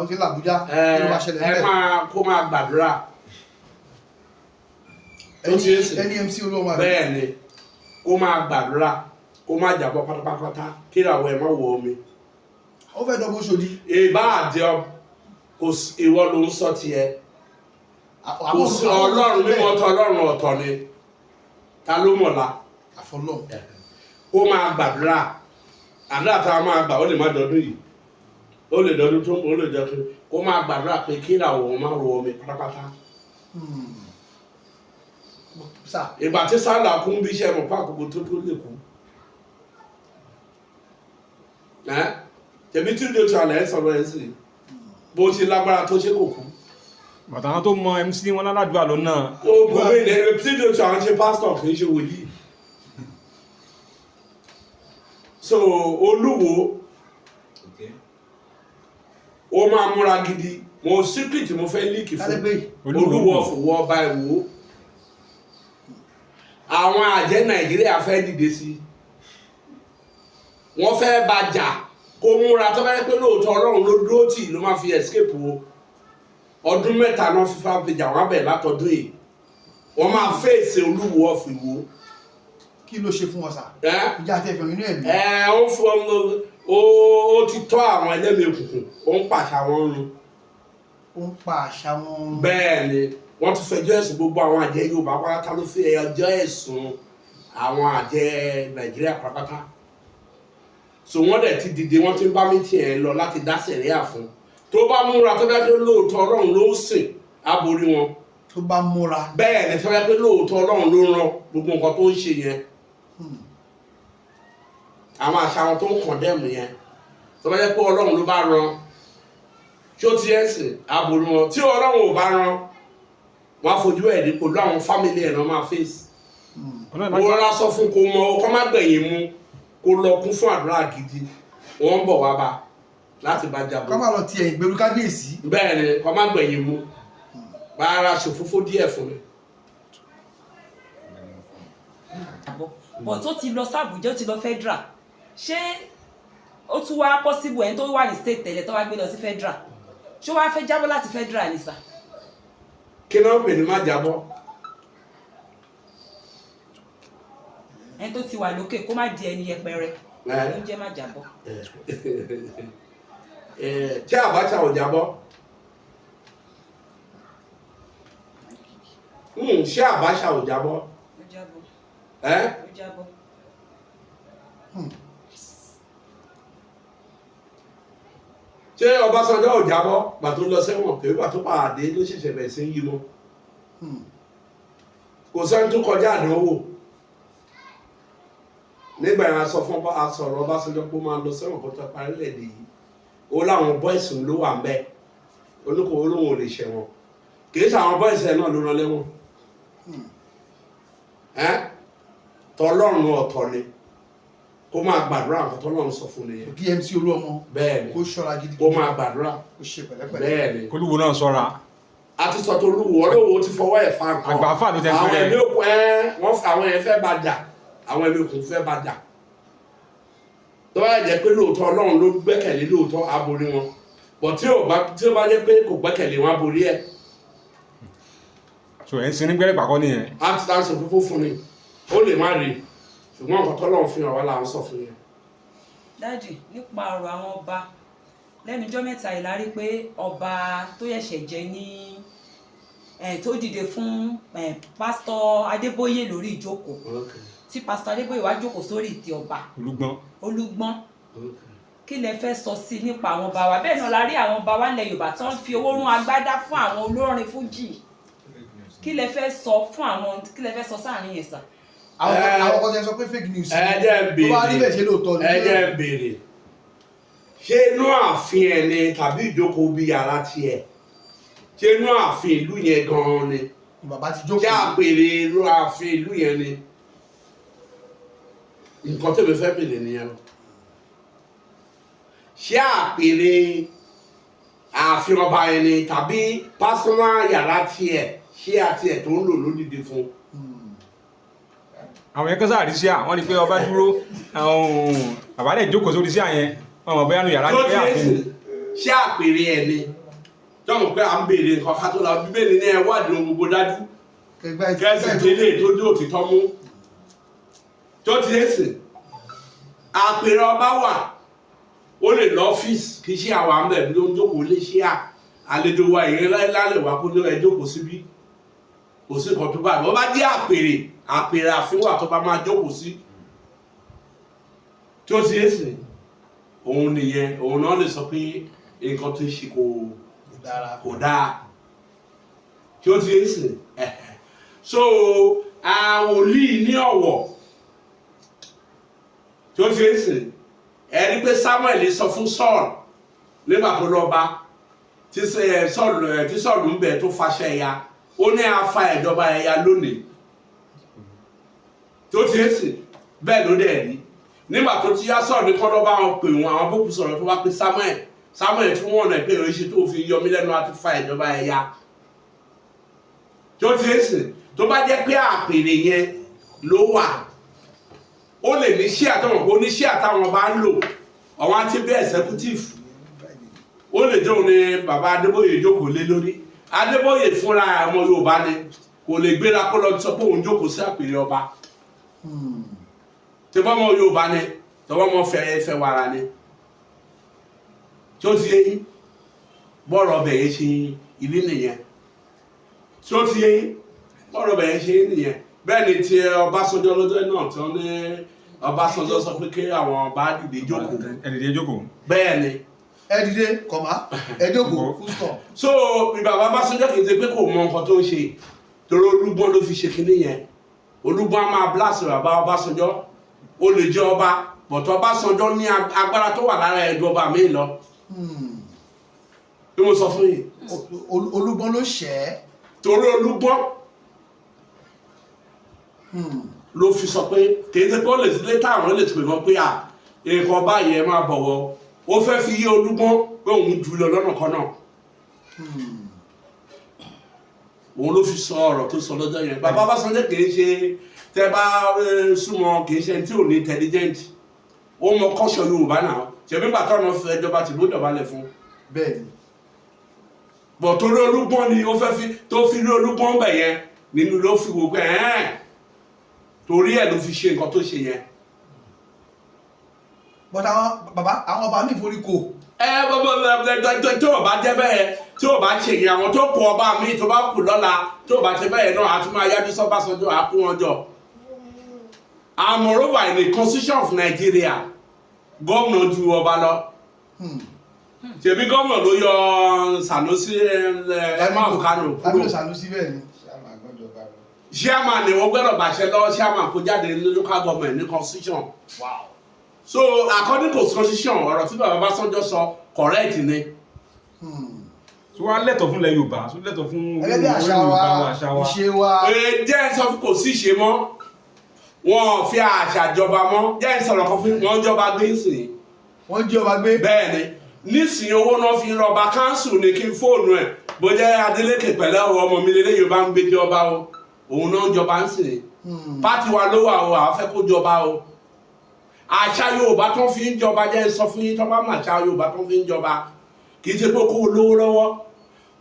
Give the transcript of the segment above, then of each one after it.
Ó ti ń l'Àbújá, kí ló máa ṣẹlẹ̀ Ẹ ńbẹ̀? máa kó máa gbàdúrà tó ti ń sìn. Ẹni MC Olúọmọ àbí? Bẹ́ẹ̀ ni, kó máa gbàdúrà kó má jábọ́ pátápátá, kí ìràwọ̀ ẹ̀ má wọ omi. Ó fẹ́ dọ́gbọ́n ṣòdì. Ìbá àjọ kò sí, ìwọ ló ń sọ tiẹ̀. Kò sí Ọlọ́run mímọ́ tọ́, Ọlọ́run ọ̀tọ̀ ni, ta ló mọ̀la? Àfọlọ́. Kó máa gbàdúrà. Àdúrà tá a máa gbà, ó lè má dọdún yìí, ó lè dọdún tó ń bọ̀, ó lè dọdún. Kó máa gbàdúrà pé kí ìràwọ̀ wọn má rọ omi pátápátá. Sà. Ìgbà tí sáńdà kún bí iṣẹ́ mọ̀ pé àkókò tó tó lè kú ẹ́ tẹ̀mí tí ó tó àlẹ́ sọ̀rọ̀ ẹ̀ sì bó ti lágbára tó, ṣe kò kú. Bàtà àwọn tó mọ MC wọn lálàdúrà ló náà. Ó bò mí ní tí ó tó àwọn ṣe pásítọ̀, kì í ṣe wòlíì. So Olúwo, ó máa múra gidi. Mo secret mo fẹ́ leak fún. Kálẹ́gbẹ́ yìí. Olúwo ọ̀fọ̀wọ́ ọba Ìwó, àwọn àjẹ́ Nàìjíríà fẹ́ dìde sí, wọ́n fẹ́ bá jà. Kó múra. Tó bá yẹ pé lóòótọ́ Ọlọ́run ló dúró tì, ló máa fi escape o. Ọdún 3 náà fífa fi jà wọ́n bẹ̀ látọdún yìí. Wọ́n máa fèsì Olúwo of Ìwó. Kí ló ṣe fún wọn, sà? Ẹ́. Ìjà àti ẹ̀fẹ̀ inú ẹ̀mí. Ẹ ó fún ó, ó ti tọ́ àwọn ẹlẹ́mìí òkùnkùn, ó ń pàṣẹ àwọn run. Ó ń pa àṣà wọn. Bẹ́ẹ̀ ni, wọ́n ti fẹjọ́ ẹ̀sùn gbogbo àwọn àjẹ́ Yorùbá pátá ló fi ẹjọ́ ẹ̀sùn àwọn àjẹ́ Nàìjíríà pátápátá. So wọ́n dẹ̀ ti dìde, wọ́n ti ń bá mi tiẹ̀ lọ láti dá sẹ̀ríà fún. Tó bá múra, tó bá pé lóòótọ́ Ọlọ́run ló ń sìn, á borí wọn. Tó bá múra. Bẹ́ẹ̀ ni, tó bá pé lóòótọ́ Ọlọ́run ló rán gbogbo nǹkan tó ń ṣe yẹn, àwọn àṣà wọn tó ń condemn yẹn, tó bá jẹ́ pé Ọlọ́run ló bá rán, tí ó ti ẹ̀sìn, á borí wọn. Tí Ọlọ́run ò bá rán, wọn á fojú ẹ̀ rí pẹ̀lú àwọn family ẹ̀ náà máa face. Ọlọ́run. Mo rọra sọ fún kó mọ kó má gbẹ̀yìn mu, kó lọ kún fún àdúrà gidi. Wọ́n ń bọ̀ wá bá láti bá jagun. Kọ́ máa lọ ti ẹ̀yìn gbèrú kábíyèsí. Bẹ́ẹ̀ ni, kó má gbẹ̀yìn mu, bá ara ṣòfófó díẹ̀ fún mi. Àbọ̀ but ó ti lọ sí Àbújá, ó ti lọ federal. Ṣé ó tún wá possible, ẹni tó wà ní state tẹ́lẹ̀ tó wá gbé lọ sí federal, ṣé wàá fẹ́ jábọ́ láti federal ni, sà? Kí náà pè ní má jábọ́? Ẹni tó ti wà lókè kó má di ẹni yẹpẹrẹ ló ń jẹ́ má jábọ́. Tí Abacha ò jábọ́? Ṣé Abacha ò jábọ́? Ó jábọ́. Ẹ́? Ó jábọ́. Ṣé Ọbásanjọ́ ò jábọ́ gbà tó lọ sẹ́wọ̀n? Pé gbà tó pàdé ló ṣẹ̀ṣẹ̀ bẹ̀rẹ̀ sí ń yí mọ́. Kò sẹ́ni tó kọjá àdánwò. Nígbà yẹn, a sọ fún ọba, a sọ̀rọ̀ Ọbásanjọ́ pé ó máa lọ sẹ́wọ̀n kó tó parí lẹ́ẹ̀dẹ̀ yìí. Ó láwọn boys ló wà ń bẹ̀, olókòwò olóhùn ò lè ṣẹ̀wọ̀n. Kì í ṣe àwọn boys ẹ̀ náà ló rán lẹ́wọ̀n. Ẹ́ tọlọ́run ọ̀tọ̀ ni, kó máa gbàdúrà. Nǹkan tọ́lọ́run sọ fún nìyẹn. Kí MC Olúọmọ Bẹ́ẹ̀ ni. kó ṣọ́ra gidi. Kó máa gbàdúrà. Kó ṣe pẹ̀lẹ́pẹ̀lẹ́. Bẹ́ẹ̀ ni. Kólúwo náà ṣọ́ra. A ti sọ tó olúwo, olówó ti fọwọ́ ẹ̀ fa nǹkan. Àgbàfà ló tẹ́ Àwọn pé ẹ̀mí òkun ẹ́ wọ́n, àwọn ẹ̀ fẹ́ bá jà, àwọn ẹ̀mí òkun fẹ́ bá jà. Tó bá jẹ́ pé lóòótọ́ Ọlọ́run ló gbẹ́kẹ̀lé, lóòótọ́ á borí wọn bọ̀. Tí ó bá jẹ́ pé kò gbẹ́kẹ̀lé wọn, á borí ẹ̀. So ẹ̀ ń sin ní gbẹ́rẹ́ pàkọ́ nìyẹn. Á ti dáhùn fúnfún fún ni, ó lè má rí, ṣùgbọ́n nǹkan tọ́lọ́run fi hàn wá là ń sọ fún yẹn. Daddy, nípa ọ̀rọ̀ àwọn ọba lẹ́nujọ́ mẹ́ta yìí, la rí pé ọba tó ṣẹ̀ṣẹ̀ jẹ ní tó dìde fún pásítọ̀ Adébóyè lórí ìjókòó, tí pásítọ̀ Adébóyè wá jókòó sórí ìtẹ́ ọba. Olúgbọ́n. Olúgbọ́n. Kí lẹ fẹ́ sọ sí nípa àwọn ọba wa? Bẹ́ẹ̀ náà la rí àwọn ọba wa nílẹ̀ Yorùbá tó ń fi owó rún agbádá fún àwọn olórin fújì. Kí lẹ fẹ́ sọ fún àwọn, kí lẹ fẹ́ sọ sáàrin yẹn, sà? Àwọn àwọn kan tẹ sọ pé fake news. Ẹ jẹ́ ń Tó bá rí béèrè. bẹ́ẹ̀, ṣe lóòótọ́ ni? Ẹ jẹ́ ń béèrè, ṣé inú ààfin ẹ̀ ni tàbí ìjókòó bí yàrá tiẹ̀? Ṣé inú ààfin ìlú yẹn gan-an ni? Bàbá ti Ṣé jókòó. àpèrè inú ààfin ìlú yẹn ni? Nǹkan tẹ̀mí fẹ́ béèrè nìyẹn o. Ṣé àpèrè ààfin ọba yẹn ni tàbí personal yàrá tiẹ̀? Ṣé àti ẹ̀ tó ń lò lódìdí fún un? Àwọn yẹn kan sáà rí sí à wọ́n ní pé ọba dúró, àwọn bàbá dẹ̀ jókòó sórí sí àyẹn, wọn mọ̀ bóyá nu yàrá ní Tó ti bóyá ń àfin. sìn. Ṣé àpèrè ẹ̀ ni tọ́mọ̀ pé à ń béèrè nǹkan ká tó la? Bíbélì ní ẹ wádìí ohun gbogbo dájú, kẹgbẹ́ kẹ́sì délé tó dé òtítọ́ mú tó ti lè sìn. Àpèrè ọba wà, ó lè lọ ọ́fíìsì, kì í ṣe àwọn àmì ẹ̀mí ló ń jókòó lé ṣíà. Àlejò wa ìrìn lálẹ́ wá kó ní ẹ jókòó síbí, kò sí nǹkan tó bá bọ́ bá jẹ́ àpèrè. Àpèrè àfihàn tó bá máa jókòó sí tó ti lè sìn, òun nìyẹn. Òun náà lè sọ pé nǹkan tó ń ṣe kò dára. Kò dáa tí ó ti ń sìn. So àwọn wòlíì ní ọ̀wọ̀ tí ó ti ń sìn. Ẹni pé Samuel sọ fún Saul nígbà tó lọ bá tí Saul, tí Saul ń bẹ tó faṣẹ ẹ̀yà, ó ní a fa ìjọba ẹ̀yà lónìí. Tó ti ń sìn, bẹ́ẹ̀ ló dẹ̀ rí. Nígbà tó ti yá, Saul ní kọ́dọ̀ bá wọn pè wọn, àwọn bókù sọ̀rọ̀, tó wá pé Samuel, Samuel tí wọ́n ọ̀nà pé oríṣi tó fi yọ mí lẹ́nu àti fa ìjọba ẹ̀yà. Tó ti ń sìn, tó bá jẹ́ pé àpèrè yẹn ló wà, ó lè ní ṣíà táwọn kò ní ṣíà táwọn bá ń lò, àwọn àti bí executive. Ó lè jẹ́ òun ni bàbá Adébóyè jókòó lé lórí. Adébóyè fúnra ọmọ Yorùbá ni, kò lè gbéra kó lọ sọ pé òun jókòó sí àpèrè ọba. Tí bọ́ ọmọ Yorùbá ni, tọwọ́ ọmọ fẹ́ fẹ́ wàrà ni. Tí ó ti yé yín, bọ́ọ̀rọ̀ ọbẹ̀ yẹn ṣe ìlú nìyẹn. Tí ó ti yé yín, bọ́ọ̀rọ̀ ọbẹ̀ yẹn ṣe nìyẹn. Bẹ́ẹ̀ ni ti Ọbásanjọ́ lọ́jọ́ náà tí wọ́n ní Ọbásanjọ́ sọ pé kí àwọn ọba dìde jókòó. Ẹ dìde jókòó. Bẹ́ẹ̀ ni. Ẹ dìde kọ̀má, ẹ jókòó, full stop. So bàbá Ọbásanjọ́ kì í ṣe pé kò mọ nǹkan tó ń ṣe, torí olúgbọ́n ló fi ṣe kinní yẹn. Olúgbọ́n á máa blast bàbá Ọbásanjọ́. Ó lè jẹ́ ọba bọ̀tọ̀ Ọbásanjọ́ ní agbára tó wà lára ẹ̀dùn ọba mi lọ. Bí mo sọ fún yìí. Olúgbọ́n ló ṣẹ́ ẹ́. Torí olúgbọ́n ló fi sọ pé kì í ṣe pé ó lè létà, àwọn lè pè wọ́n pé à nǹkan báyìí, ẹ máa bọ̀wọ̀. Ó fẹ́ fi yé olúgbọ́n pé òun jù lọ lọ́nà kan náà. Òun ló fi sọ ọ̀rọ̀ tó sọ lọ́jọ́ yẹn. Bàbá Ọbásanjọ́ kì í ṣe tẹ́ bá súnmọ́, kì í ṣe tí ò ní intelligent. Ó mọ kọ́ṣọ́ Yorùbá náà. Ṣèbí bàtà ọ̀nà fẹ́ jọba tìlú dọ̀bálẹ̀ fún. Bẹ́ẹ̀ ni. Bọ̀ torí olúgbọ́n ni ó fẹ́ fi tó fi rí olúgbọ́n bẹ̀ yẹn nínú ló fi wò pé ẹ̀ẹ́n, torí ẹ̀ ló fi ṣe nǹkan tó ṣe yẹn. But àwọn bàbá, àwọn ọba mi forí kò. Ẹ bọ́ tó o bá jẹ́ bẹ́ẹ̀, tí o bá ṣe yẹn, àwọn tó kù ọba mi tó bá kù lọ́la, tó o bá ṣe bẹ́ẹ̀ náà, a tún máa yájú sọ́bàṣánjọ́, á kó wọn jọ. And moreover, in the constitution of Nigeria, gómìnà ju ọba lọ. Ṣèbí gómìnà ló yọ Sanusi Emma of Kano kúrò. Lamido Sanusi, bẹ́ẹ̀ ni. Chairman ni wọ́n gbọ́dọ̀ bàṣẹ lọ́wọ́ chairman kó jáde ní local government ní constitution. So according to constitution, ọ̀rọ̀ tí bàbá Ọbásanjọ́ sọ correct ni. Tí wọ́n á lẹ́tọ̀ fún ilẹ̀ Yorùbá, tó lẹ́tọ̀ fún Gẹ́gẹ́ bí àṣà Yorùbá wa, àṣà wa. ìṣe wa. Ee, jẹ́ ẹ sọ fún, kò sí ṣe mọ́, wọn ò fi àṣà jọba mọ́. Jẹ́ ẹ sọ̀rọ̀ kan fún wọn, jọba gbé sìn. Wọ́n jí ọba gbé. Bẹ́ẹ̀ ni, nísìnyí owó náà fi ń rọba. Council ní kí n fóònù ẹ̀, bó jẹ́ Adeleke pẹ̀lẹ́ o, ọmọ mi lélẹ́yìn Yorùbá ń gbé jọba o, òun náà ń jọba ń sìn. Party wa ló wà o, àwọn fẹ́ kó jọba o. Àṣà Yorùbá tó fi ń jọba, jẹ́ sọ fún yín, tó bá mọ àṣà Yorùbá tó fi ń jọba, kì í ṣe pé kó o lówó lọ́wọ́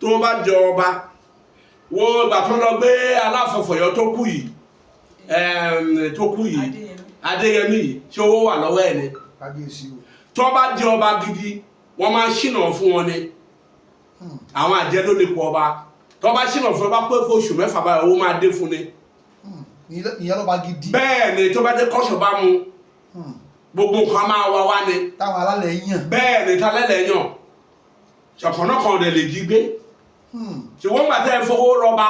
tó bá jọ ọba. Wo ìgbà tó lọ gbé Aláàfin tó kú yìí, tó kú yìí. Adéyẹmí. Adéyẹmí yìí, ṣé owó wà lọ́wọ́ ẹ̀ ni? Kábíyèsí o. Tó bá jẹ ọba gidi, wọ́n máa ń ṣìnà fún wọn ni. Àwọn àjẹ́ ló lè pọ̀ ọba. Tó bá ṣìnà fún ọba pé fún oṣù 6 báyìí, owó máa dé fún ni. Ìyẹn lọ́ba gidi. Bẹ́ẹ̀ ni, tó bá dé kọ́ṣọ̀ bá mu, gbogbo nǹkan máa wá wá ni. Táwọn alálẹ̀ yàn. Bẹ́ẹ̀ ni, talẹ́lẹ̀ yàn, ṣọ̀kànnà kan rẹ̀ lè jí gbé. Ṣùgbọ́n gbà tẹ́ ẹ fowó rọba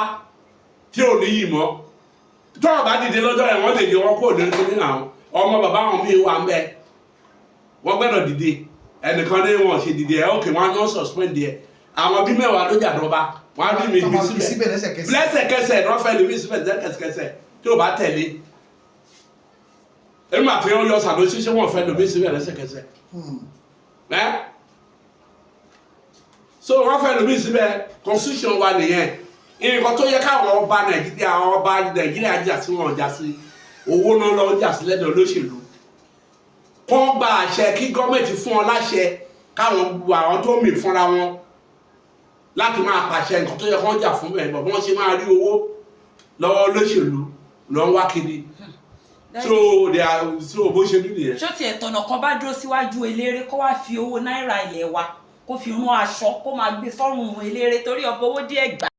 tí ò ní yìí mọ́, tọ́rọ̀ bá dìde lọ́jọ́ yẹn, wọ́n lè yọ wọn kó lórí kíní. Àwọn ọmọ bàbá àwọn míì wà ń bẹ, wọ́n gbọ́dọ̀ dìde. Ẹnìkan ní wọn ṣe dìde ẹ, ókè, wọn á ní suspend ẹ. Àwọn bí 10 ló jà dọ́ba, wọn á rí mi Tọ́ gbé máa fi síbẹ̀. síbẹ̀ lẹ́sẹ̀kẹsẹ̀. Lẹ́sẹ̀kẹsẹ̀ ní wọ́n fẹ́ lè mí síbẹ̀ lẹ́sẹ̀kẹsẹ̀ tí ò bá tẹ̀lé. Èmi àti wọn yọ Sànúsí, ṣé wọ́n fẹ́ lè mí síbẹ̀ lẹ́sẹ̀kẹsẹ̀? Ẹ so wọ́n fẹ́ lómi síbẹ̀. Constitution wa nìyẹn. Nǹkan tó yẹ káwọn ọba Nàìjíríà, àwọn ọba Nàìjíríà jà sí, wọn jà sí owó náà lọ jà sí lẹ́dọ̀ olóṣèlú. Kọ́ gba àṣẹ kí gọ́ọ̀mẹ̀ntì fún ọ láṣẹ. Káwọn àwọn tó mì fúnra wọn láti máa pàṣẹ nǹkan tó yẹ kán jà fún ẹ̀ bọ̀, bí wọ́n ṣe máa rí owó lọ́wọ́ olóṣèlú ló ń wá kiri. So they are so, bó ṣe rí nìyẹn. Ṣó tiẹ̀ tọ̀nà kan bá dúró síwájú eléré, kó wá fi owó náírà ilẹ̀ wa, kó fi rán aṣọ, kó máa gbé sọ́rùn eléré torí ọba owó díẹ̀ gbà?